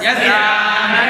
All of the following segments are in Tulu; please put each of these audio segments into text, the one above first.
Yes.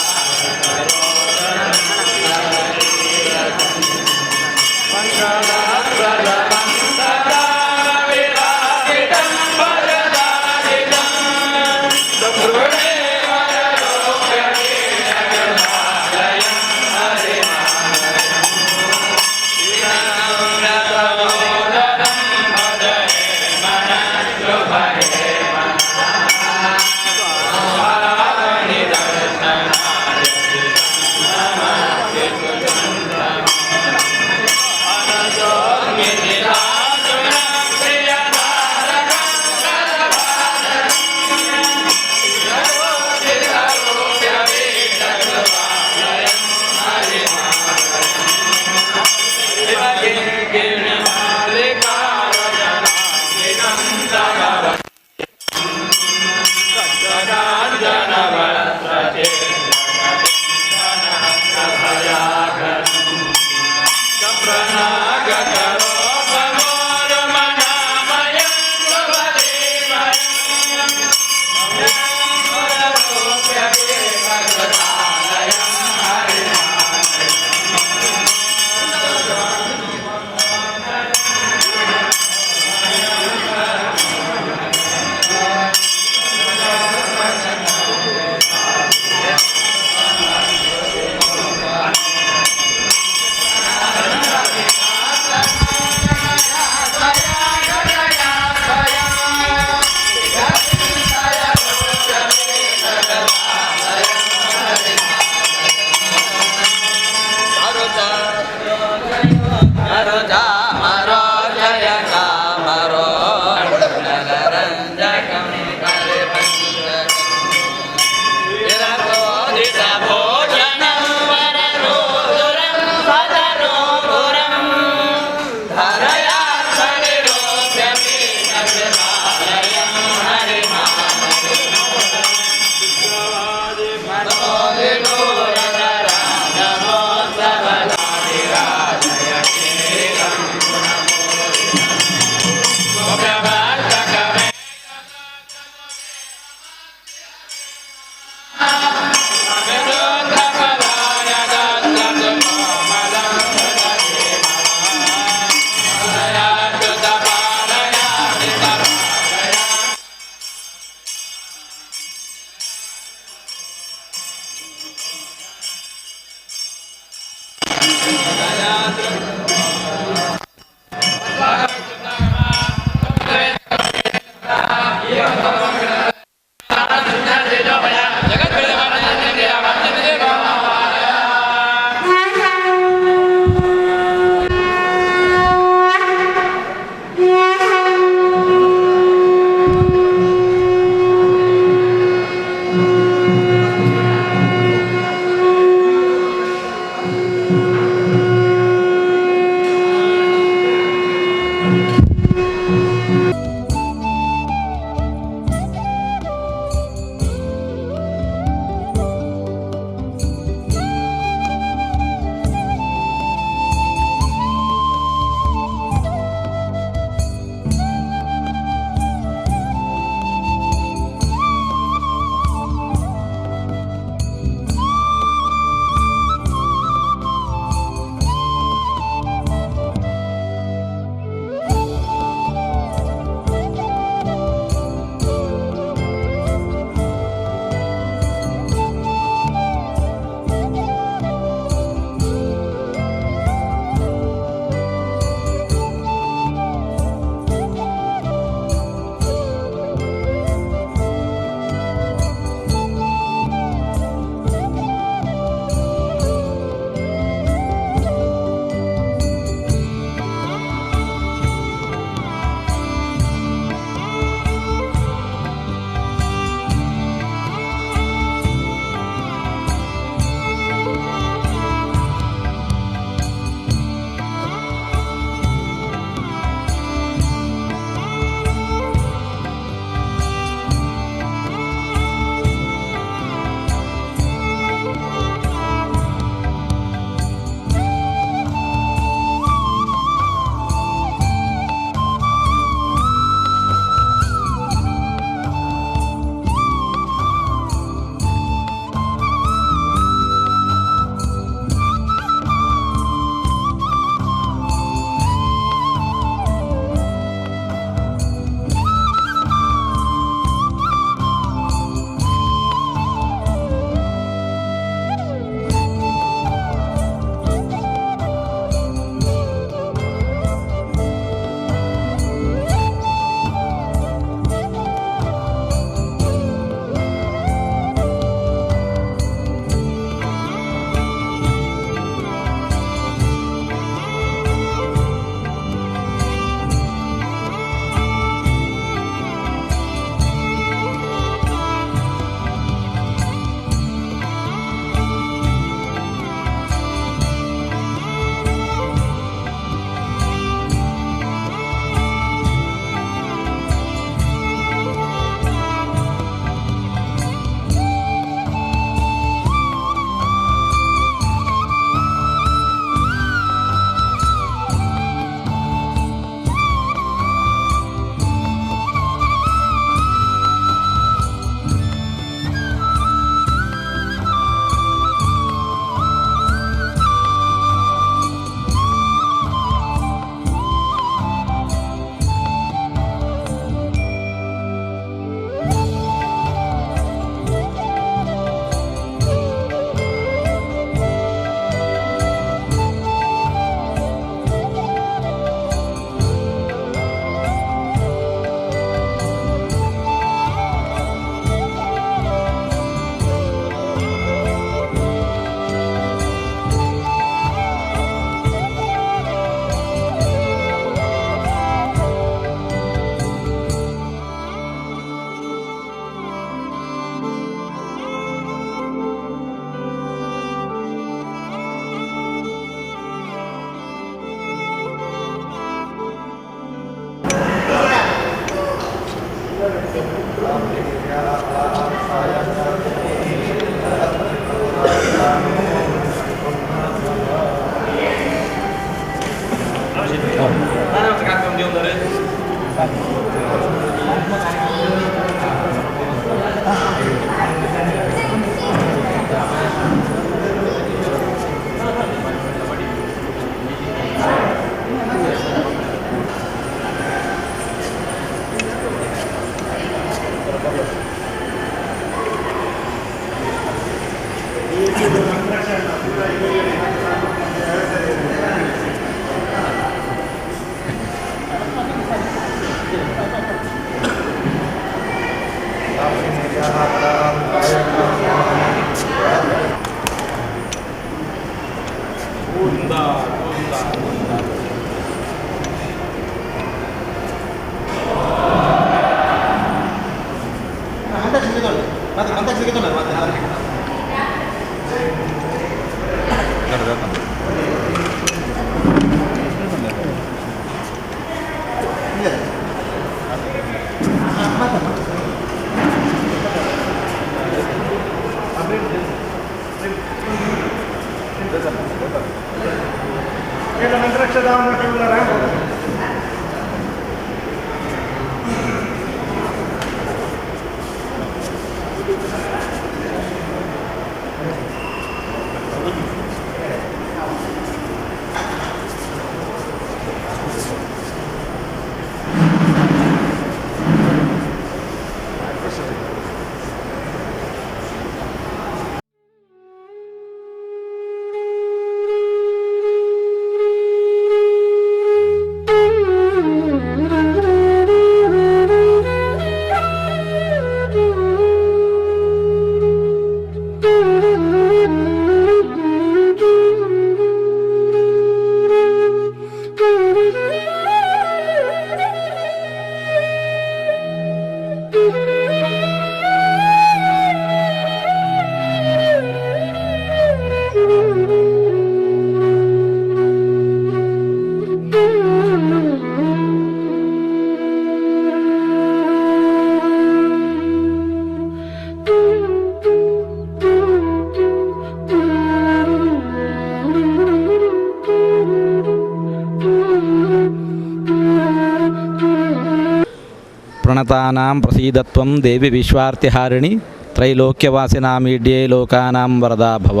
ಪ್ರಣತಾನಾಂ ಪ್ರಸೀದತ್ವಂ ದೇವಿ ವಿಶ್ವಾರ್ತಿಹಾರಿಣಿ ತ್ರೈಲೋಕ್ಯವಾಸಿನಾಮೀಡ್ಯೇ ಲೋಕಾನಾಂ ವರದಾ ಭವ.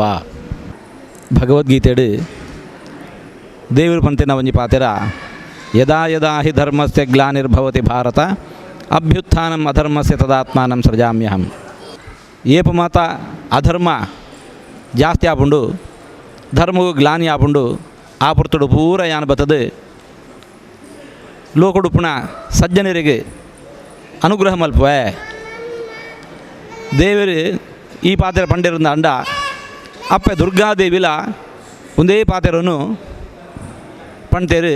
ಭಗವದ್ಗೀತೆಡು ದೇವರು ಪಂತಿನ ಒಂಜಿ ಪಾತೆರ ಯದಾ ಯದಾ ಹಿ ಧರ್ಮಸ್ಯ ಗ್ಲಾನಿರ್ಭವತಿ ಭಾರತ ಅಭ್ಯುತ್ಥಾನಂ ಅಧರ್ಮಸ್ಯ ತದಾತ್ಮಾನಂ ಸೃಜಾಮ್ಯಹಂ. ಏಪ ಮಾತ ಅಧರ್ಮ ಜಾಸ್ತಿ ಆಪುಂಡು, ಧರ್ಮವು ಗ್ಲಾನಿ ಆಪುಂಡು, ಆ ಪುರ್ತುಡು ಪೂರ ಯಾನ್ ಬತ್ತದು ಲೋಕಡುಪುಣ ಸಜ್ಜನರಿಗೆ ಅನುಗ್ರಹ ಮಲ್ಪುವೆ. ದೇವರು ಈ ಪಾತ್ರೆ ಪಂಡಿರುಂದ ಅಂಡ ಅಪ್ಪೆ ದುರ್ಗಾದೇವಿಲ ಒಂದೇ ಪಾತ್ರೆಯನ್ನು ಪಂತೇರು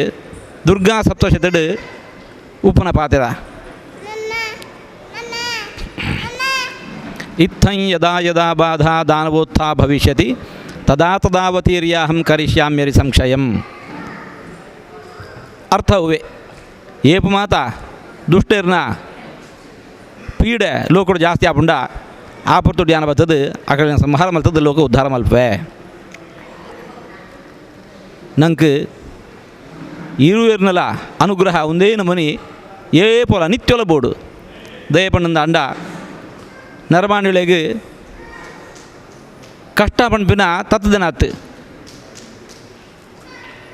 ದುರ್ಗಾ ಸಪ್ತಶತಡು ಉಪ್ಪನ ಪಾತ್ರೆ. ಇತ್ತಂ ಯದಾ ಯದಾ ಬಾಧಾ ದಾನವೋತ್ಥಾ ಭವಿಷ್ಯತಿ ತದಾ ತದಾವತೀರ್ಯಾಹಂ ಕರಿಷ್ಯಾಮ್ಯರಿ ಸಂಶಯಂ. ಅರ್ಥವೇ ಏಪ ಮಾತ ದುಷ್ಟರ್ನ ಪೀಡೆ ಲೋಕಡು ಜಾಸ್ತಿ ಆಪುಂಡ ಆ ಪೊರ್ತುಡು ಧ್ಯಾನ ಬರ್ತದೆ ಅಕಡೆ ಸಂಹಾರ ಮಲ್ತದ್ದು ಲೋಕ ಉದ್ಧಾರ ಮಲ್ಪೆ. ನಂಗೆ ಇರುವೆರ್ನಲ ಅನುಗ್ರಹ ಒಂದೇ ನಮನಿ ಏ ಪೋಲ ನಿತ್ಯೊಲ ಬೋಡು ದಯಪಣ್ಣಂದ ಅಂಡ ನರಮಾಣಿಲೆಗ್ ಕಷ್ಟ ಪಣ್ಪಿನ ತತ್ತದನಾತ್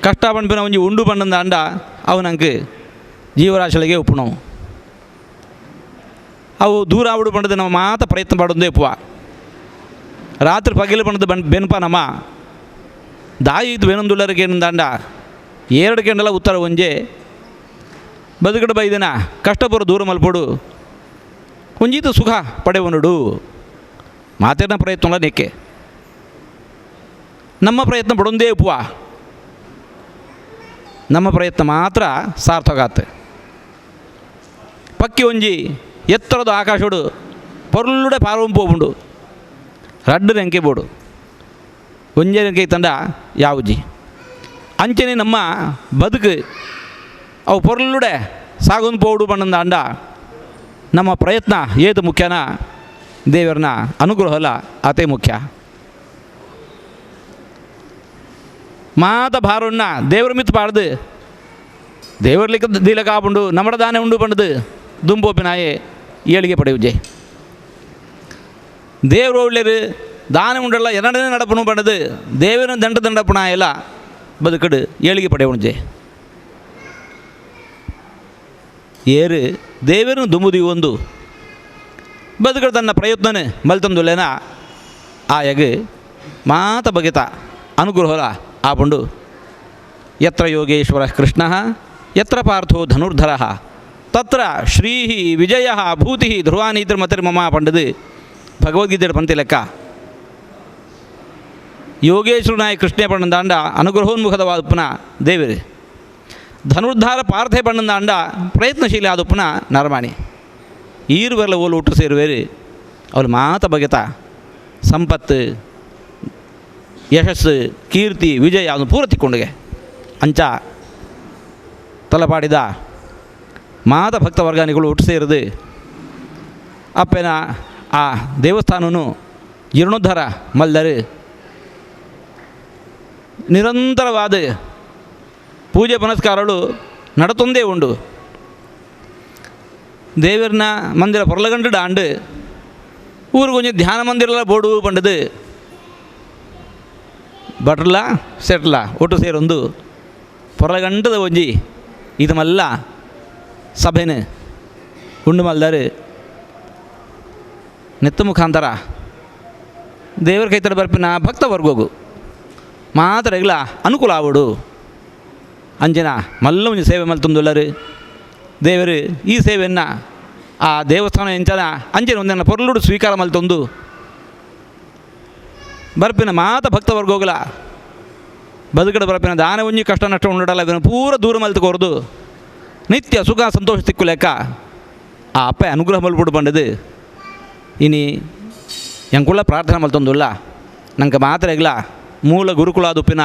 ಕಷ್ಟ ಪಣ್ಪಿನ ಒಂಜಿ ಉಂಡು ಪಣ್ಣಂದ ಅಂಡ ಅವು ನಂಗೆ ಜೀವರಾಶಿಗಳಿಗೆ ಉಪ್ಪುಣವು ಅವು ದೂರ ಆವಡು ಪಂಡದು ನಮ್ಮ ಮಾತ ಪ್ರಯತ್ನ ಪಡೋದೇ ಉಪ್ಪುವ. ರಾತ್ರಿ ಪಗಿಲು ಪಂಡದು ಬನ್ ಬೆನ್ಪ ನಮ್ಮ ದಾಯಿ ಇದು ಬೇನೊಂದುಳ್ಳರಿಗೆ ಏನಂದಾಂಡ ಎರಡು ಗಂಟೆಲ್ಲ ಉತ್ತರ ಒಂಜೆ ಬದುಕಡು ಬೈದಿನ ಕಷ್ಟಪುರ ದೂರ ಮಲ್ಪೊಡು ಒಂಜಿತು ಸುಖ ಪಡೆವನುಡು ಮಾತಿನ ಪ್ರಯತ್ನ ನೆಕ್ಕೆ ನಮ್ಮ ಪ್ರಯತ್ನ ಪಡೊಂದೇ ಉಪ್ಪುವ. ನಮ್ಮ ಪ್ರಯತ್ನ ಮಾತ್ರ ಸಾರ್ಥಕ ಆತು. ಪಕ್ಕಿ ಒಂಜಿ ಎತ್ತರದ ಆಕಾಶೋಡು ಪೊರ್ಲುಡೆ ಪಾರ್ವಂಪೋಬುಂಡು ರಡ್ಡು ರೆಂಕೆ ಬೋಡು ಒಂಜೆ ರೆಂಕೆ ತಂಡ ಯಾವುಜಿ ಅಂಚನೆ ನಮ್ಮ ಬದುಕು ಅವು ಪೊರ್ಲುಡೆ ಸಾಗೊಂದು ಪೋಡು ಬಣ್ಣಂದ ಅಂಡ ನಮ್ಮ ಪ್ರಯತ್ನ ಏತು ಮುಖ್ಯನ ದೇವರನ ಅನುಗ್ರಹಲ ಅತೇ ಮುಖ್ಯ. ಮಾತ ಭಾರನ್ನ ದೇವರ ಮಿತ್ತು ಪಾಡ್ದು ದೇವರ್ಲಿಕ್ಕೆ ದೀಲಕ ಆಪುಂಡು ನಮ್ಮಡ ದಾನೆ ಉಂಡು ಪಂಡದು ದುಂಬೋಪಿನಾಯೆ ಏಳಿಗೆ ಪಡೆಯುಜೆ. ದೇವರು ಒಳ್ಳೆಯರು ದಾನೆ ಉಂಡಲ್ಲ ಎರಡನೇ நடப்பணும் ಪಂಡದು ದೇವರ ದಂಡ ದಂಡಪುಣಾಯೆಲ್ಲ ಬದುಕಡು ಏಳಿಗೆ ಪಡೆಯುಜೆ. ಏರು ದೇವರನ್ನು ದುಂಬುದಿ ಒಂದು ಬದುಕಡು ತನ್ನ ಪ್ರಯತ್ನನೆ ಮಲ್ತಂದುಲ್ಲೇನ ಆಯಗ್ ಮಾತ ಬಗೆತ ಅನುಗ್ರಹಲ ಆಪುಂಡು. ಯತ್ರ ಯೋಗೇಶ್ವರ ಕೃಷ್ಣ ಯತ್ರ ಪಾರ್ಥೋ ಧನುರ್ಧರ ತತ್ರ ಶ್ರೀ ವಿಜಯ ಭೂತಿ ಧ್ರುವಾನೀತರ ಮತಿರ್ಮಮ ಪಂಡದು ಭಗವದ್ಗೀತೆ ಪಂತಿ ಲೆಕ್ಕ. ಯೋಗೇಶ್ವರನಾಯ ಕೃಷ್ಣೇ ಪಂಡಂದಾಂಡ ಅನುಗ್ರಹೋನ್ಮುಖದವಾದಪ್ಪನ ದೇವರು, ಧನುರ್ಧಾರ ಪಾರ್ಥೆ ಪಂಡಂದಾಂಡ ಪ್ರಯತ್ನಶೀಲ ಆದಪ್ಪನ ನರಮಾಣಿ. ಈರುವರೆಲ್ಲ ಓಲು ಒಟ್ಟು ಸೇರುವೇರು ಅವಳು ಮಾತ ಬಗೆತ ಸಂಪತ್ತು ಯಶಸ್ಸು ಕೀರ್ತಿ ವಿಜಯ ಅವನು ಪೂರ ತಿಕ್ಕೊಂಡುಗೆ. ಅಂಚ ತಲಪಾಡಿದ ಮಾತ ಭಕ್ತ ವರ್ಗಾನಿಗಳು ಒಟ್ಟು ಸೇರಿದು ಅಪ್ಪನ ಆ ದೇವಸ್ಥಾನನು ಜೀರ್ಣೋದ್ಧಾರ ಮಲ್ದರು. ನಿರಂತರವಾದ ಪೂಜೆ ಪುನಸ್ಕಾರಗಳು ನಡತೊಂದೇ ಉಂಡು. ದೇವರನ್ನ ಮಂದಿರ ಪೊರ್ಲಗಂಡು ಡಾಂಡು ಊರು ಕೊಂಚ ಧ್ಯಾನ ಮಂದಿರ ಬೋಡು ಪಂಡದು ಬಟ್ರಲ ಸೆಟ್ಲ ಒಟ್ಟು ಸೇರೊಂದು ಪೊರ್ಲಗಂಟದ ಒಂಜಿ ಇದು ಮಲ್ಲ ಸಭೆನ ಉಂಡು ಮಲ್ದಾರು. ನೆತ್ತ ಮುಖಾಂತರ ದೇವರ ಕೈತಡ ಬರ್ಪಿನ ಭಕ್ತ ವರ್ಗೋಗು ಮಾತ್ರ ಅನುಕೂಲ ಆವಡು. ಅಂಜನ ಮಲ್ಲ ಒಂಜಿ ಸೇವೆ ಮಲ್ತೊಂದುಲ್ಲರು ದೇವರು ಈ ಸೇವೆಯನ್ನು ಆ ದೇವಸ್ಥಾನ ಎಂಚನ ಅಂಜನ ಒಂದನ್ನು ಪೊರ್ಲುಡು ಸ್ವೀಕಾರ ಮಲ್ತೊಂದು ಬರ್ಪಿನ ಮಾತ ಭಕ್ತವರ್ಗೋಗಲ ಬದುಕಡ ಬರ್ಪಿನ ದಾನ ಒಂಜಿ ಕಷ್ಟ ನಷ್ಟ ಉಂಡಲ್ಲ ಅದನ್ನು ಪೂರ ದೂರ ಮಲ್ತು ಕೊರ್ದು ನಿತ್ಯ ಸುಖ ಸಂತೋಷ ತಿಕ್ಕು ಲೆಕ್ಕ ಆ ಅಪ್ಪ ಅನುಗ್ರಹ ಮಲ್ಪುಡು ಬಂಡದು. ಇನಿ ಎಂಕುള്ള ಪ್ರಾರ್ಥನೆ ಮಲ್ತೊಂದುಲ್ಲ ನಂಗೆ ಮಾತ್ರ ಇಗ್ಲ ಮೂಲ ಗುರುಕುಲಾದುಪ್ಪಿನ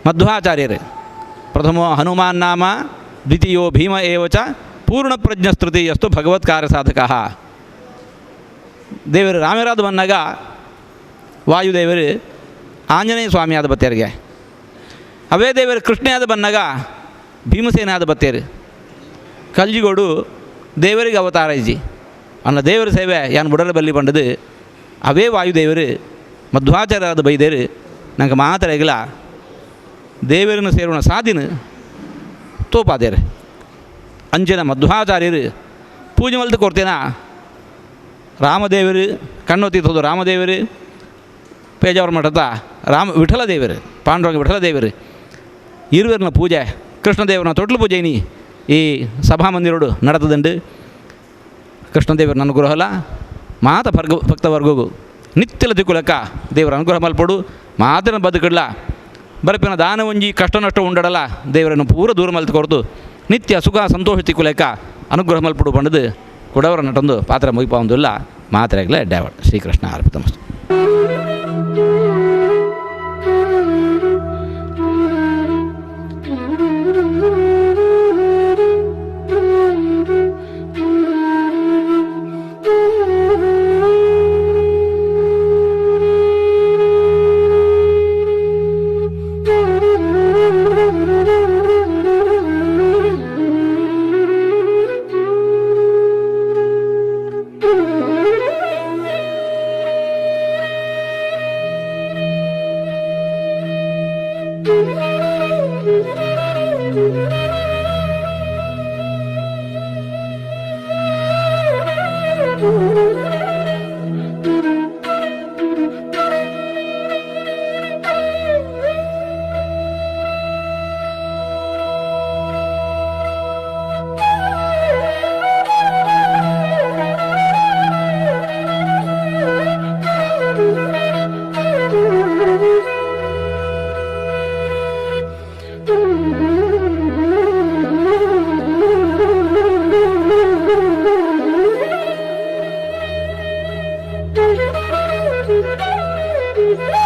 ಮಧ್ವಾಚಾರ್ಯರು ಪ್ರಥಮೋ ಹನುಮಾನ್ ನಾಮ ದ್ವಿತೀಯೋ ಭೀಮ ಏವಚ ಪೂರ್ಣಪ್ರಜ್ಞಸ್ತೃತೀಯಸ್ತು ಭಗವತ್ ಕಾರ್ಯಸಾಧಕ. ದೇವರು ರಾಮರಾದ ಬಂದಾಗ ವಾಯುದೇವರು ಆಂಜನೇಯ ಸ್ವಾಮಿಯಾದ ಬತ್ತೇರಿಗೆ, ಅವೇ ದೇವರು ಕೃಷ್ಣಯಾದ ಬಂದಾಗ ಭೀಮಸೇನಾದ ಬತ್ತೇರು. ಕಲ್ಜಿಗೋಡು ದೇವರಿಗೆ ಅವತಾರ ಇಜ್ಜಿ ಅನ್ನ ದೇವರ ಸೇವೆ ಯಾನ್ ಬುಡರ ಬಲ್ಲಿ ಬಂಡದು ಅವೇ ವಾಯುದೇವರು ಮಧ್ವಾಚಾರ್ಯರಾದ ಬೈದೇರು ನಂಗೆ ಮಾತ್ರ ಇಗಲ ದೇವರನ್ನು ಸೇರೋಣ ಸಾಧಿನ ತೋಪಾದೇರು. ಅಂಜನ ಮಧ್ವಾಚಾರ್ಯರು ಪೂಜೆ ಮಲ್ತು ಕೊಡ್ತೇನ ರಾಮದೇವರು ಕಣ್ಣೊತ್ತಿತ್ತದು ರಾಮದೇವರು ಪೇಜಾವರ ಮಠದ ರಾಮ ವಿಠಲ ದೇವರು ಪಾಂಡುರಂಗ ವಿಠಲ ದೇವರು ಇರುವರನ ಪೂಜೆ ಕೃಷ್ಣದೇವರನ ತೊಟ್ಲು ಪೂಜೆ ನೀ ಈ ಸಭಾಮಂದಿರೋಡು ನಡೆತದಂಡು. ಕೃಷ್ಣದೇವರ ಅನುಗ್ರಹಲ ಮಾತ ಭಕ್ತವರ್ಗಗೂ ನಿತ್ಯಲ ದಿಕ್ಕುಲಕ್ಕ ದೇವರ ಅನುಗ್ರಹ ಮಲ್ಪಡು ಮಾತನ ಬದುಕಡ್ಲ ಬರಪಿನ ದಾನ ಒಂಜಿ ಕಷ್ಟ ನಷ್ಟ ಉಂಡಡಲ ದೇವರನ್ನು ಪೂರ ದೂರ ಮಲ್ತು ಕೊರತು ನಿತ್ಯ ಸುಖ ಸಂತೋಷ ತಿಕ್ಕುಲೆಕ್ಕ ಅನುಗ್ರಹ ಮಲ್ಪಡು ಪಂಡದು ಕೊಡವರ ನಟೊಂದು ಪಾತ್ರ ಮುಗಿಪಾವಂದಿಲ್ಲ ಮಾತ್ರೆಗಲೇ ಡ್ಯಾವಡ್. ಶ್ರೀಕೃಷ್ಣ ಅರ್ಪಿತಮಸ್ತು. Thank you.